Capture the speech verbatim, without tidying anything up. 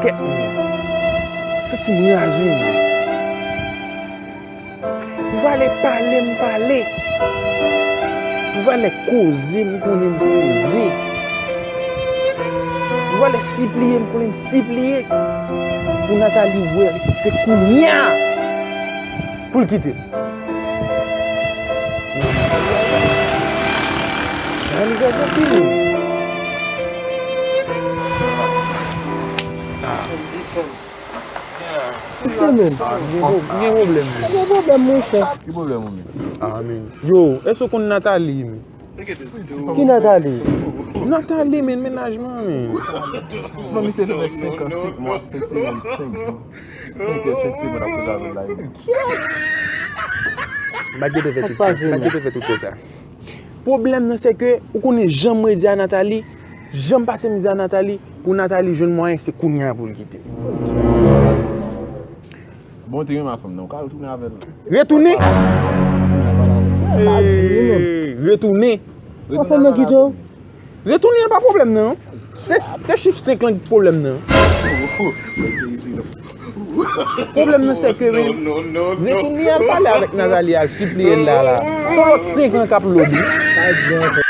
Kèt mwen. Santi m raje m. Pou valè pale m pale. Pou valè koze m konnen m koze. Pou valè sipliye m konnen m sipliye. Pou Nathalie wè se kounya pou l kite m. Sa li gaz anpil. Ah. Gen pwoblèm. Gen pwoblèm, monchè. Ki pwoblèm ou menm? Ah, men. Yo, èske w konn Nathalie, men? Ki Nathalie? Nathalie, men, mennaj mwen, men. Ti pa misye fè senk an, senk mwa, senk semèn, senk jou, senk è, senk semèn ap koze avè l la, e. M pa t gentan fè tout sa. M pa t gentan fè tout sa. Pwoblèm nan, se ke ou konnen jan m redi a Nathalie, jan m pase mizè a Nathalie, pou Nathalie jwenn mwayen, se kounya pou l kite m. Bon, ou te renmen fanm nan, ou ka retounen avè l. Retounen? Sa di, wi, men. Retounen. An fanm nan kite w? Retounen an pa pwoblèm nan. Se, se chif senk lan ki pwoblèm nan. Pwoblèm nan se ke, men, retounen al pale avèk Nathalie, al sipliye l la, la. Se yon lòt senk an k ap lòd, wi.